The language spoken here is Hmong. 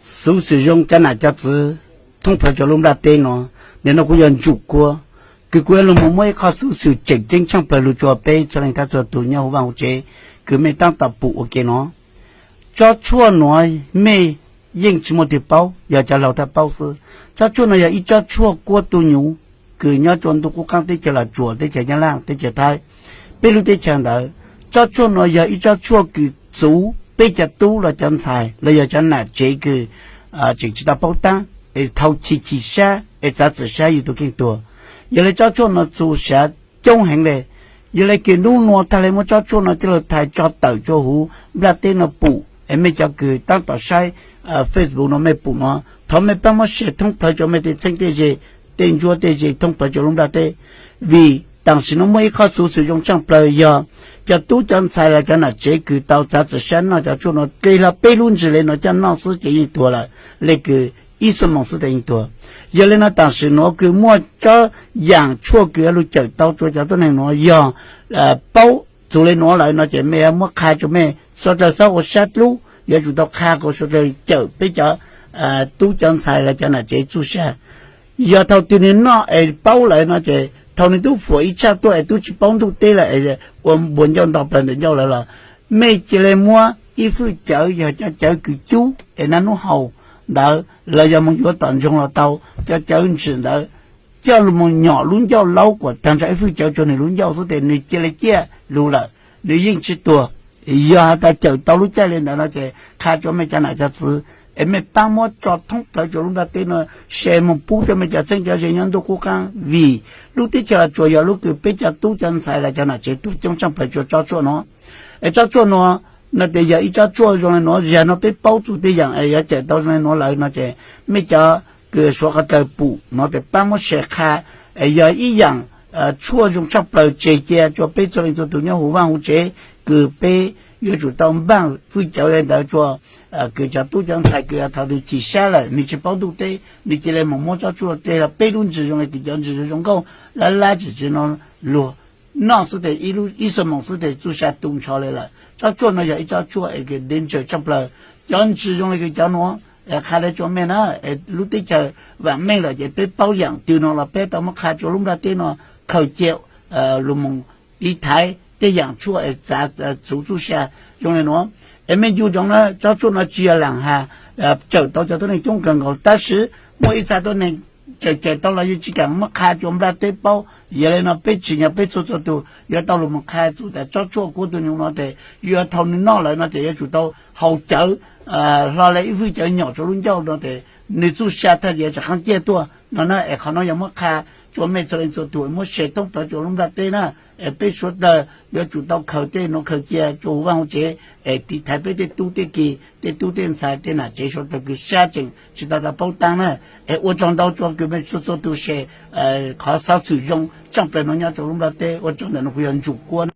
xuv xwm zoo cov nam cov txwv thoob plaws rau lub nplaj teb no. Nim no kuv yog Ntsuj Kuab, kws kuv yuav los mus muab ib qho xuv xwm tseem ceeb tshaaj plawg lug rua peb txhua leej txhua tug nyob huv vaaj huv tsev kws mej taab tom pum ua ke no. Tsob tshuaj nuav mej yeej tsi muaj tug paub, yog cov laug thaj paub xwb. Tsob tshuaj no yog ib tsob tshuaj kuab tug nyuv kws nyob rua ntuj qub qaab teb chaws Los Tsuas, teb chaws Nyab Laj, teb chaws Thaib, peb lub teb chaws ntawd. Tsob tshuaj no yog ib tsob tshuaj kws txuv peb cov tub los cov ntxhais los yog cov nam tsev kws tseem tsi tau paub taab es thau chim chim sab es txav txim sab yug tug kheej tuag. Yog le tsob tshuaj no txu sav coob heev le. Yog le kws nub nua thaaj le muab tsob tshuaj no coj lug thais tso tawm rua huv nplaj teb no pum es mej cov kws taab tom saib Facebook no mej pum no, thov mej paab muab share thoob plawg rua mej tej txheeb tej ze, tej ntsuab tej ze thoob plawg rua lub nplaj teb. Vim taam sim no muaj ib qho xuv xwm zoo tshaaj plawg yog cov tub cov ntxhais los cov nam tsev kws tau txav txim sab noj cov tshuaj no, dle hlo peb lub ntsws le no coj noj xwb ces yeej tuag lawm, le kws ib xuab moos xwb tes yeej tuag. Yog le no taam sim nuav kws muaj tsob yaam tshuaj kws yuav lug cawm tau rua cov tuab neeg nuav yog paub txug le nuav lawm no ces mej yuav muab qha rua mej suav dlawg txhob ua sab dlub, yuav tsum tau qha kom suav dlawg cawm peb cov tub cov ntxhais los cov nam tsev txuj sa. Yog thaum twg nwg noj es paub lawm no ces thaum nwg tub fuam ib tshaj tuaj es tub tsi paub ntuj teb lawm es ua npua ncauj nto plawg ntawm ncauj lawm los mej cia le muab ib fwj cawv yog cov cawv kws cub es naj nub haus ntawd los yog moog yuav tom ntsoog los tau, cov cawv ntsim ntawd coj lug moog nyom lub ncauj laub kuas taag nrho ib fwj cawv rua nwg lub ncauj xwb tes nwg cia le ciaj lug lawm, nwg yeej tsi tuag. Yog has tas cawm tau lub caij le ntawd no ces qha rua mej cov nam cov txwv es mej paab muab tso thoob plawg rua lub nplaj teb no, share moog pub rua mej cov txheeb cov ze nyob ntuj qub qaab, vim lub teb chaws Los Tsuas yog lub kws peb cov tub cov ntxhais los cov nam tsev tuag coob tshaaj plawg rua tsob tshuaj no. Es tsob tshuaj no, no tes yog ib tsob tshuaj zoo le nuav, zag no peb paub txug tej yaam es yuav cawm tau zoo le nuav lawm no ces mej cov kws suav qhov dlawg pum no tes paab muab share qha es yog ib yaam tshuaj zoo tshaaj plawg tseg cia rua peb txhua leej txhua tug nyob huv vaaj huv tsev kws peb yuav tsum tau npaaj fwj cawv le ntawd rua kws cov tub cov ntxhais kws thaum twg chim sab lawm nwg tsi paub ntuj teb nwg cia le moog muab tsob tshuaj dle hlo peb lub ntsws zoo le kws cov ntsws zoo zoo nkauj lab lab tsi tsi no luag noj xwb tes ib xuab moos xwb tes txuj sa tu nrho le lawm. Tsob tshuaj no yog ib tsob tshuaj es kws danger tshaaj plawg. Cov ntsws zoo le kws cov nuav qha le rua mej na, es lub teb chaws vaam meej lawm ces peb paub yaam twg no los peb tau muab qha rua lub nplaj teb no khaws cia lug moog tiv thaiv tej yaam tshuaj es txav txuv txuj sa zoo le nuav. Es mej ncu ntsoov na, tsob tshuaj no tsi yog laam has cawm tau cov tuab neeg coob kawg nkaus tab sis muaj ib txha tuab neeg cawm cawm tau los yeej tsi kaam muab qha rua nplaj teb paub. Yog le no peb tsim nyog peb txhua txhua tug yuav tau lug moog qha txug tas tsob tshuaj kuab tug nyuv no tes yuav thaum nwg noj lawm no tes yuav tsum tau haus cawv hlo le ib fwj cawv nyom rua lub ncauj no tes nwg txuj sa thaj yav tsam qaab ciaj tuaj no na. Es qhov no yog muab qha rua mej txhua leej txhua tug muab share thoob plawg rua lub nplaj teb na. Es peb suav dlawg yuav tsum tau khaws tej nuav khaws cia rua huv vaaj huv tsev es tiv thaiv peb tej tub tej ki, tej tub tej ntxhais tej nam tsev suav dlawg kws sab tseem tsi tau tau paub taab na. Es ua tsaug ntau rua kws mej txhua txhua tug share qhov xuv xwm zoo tshaaj plawg no nyob rua lub nplaj teb. Ua tsaug ntawm no kuv yog Ntsuj Kuab na.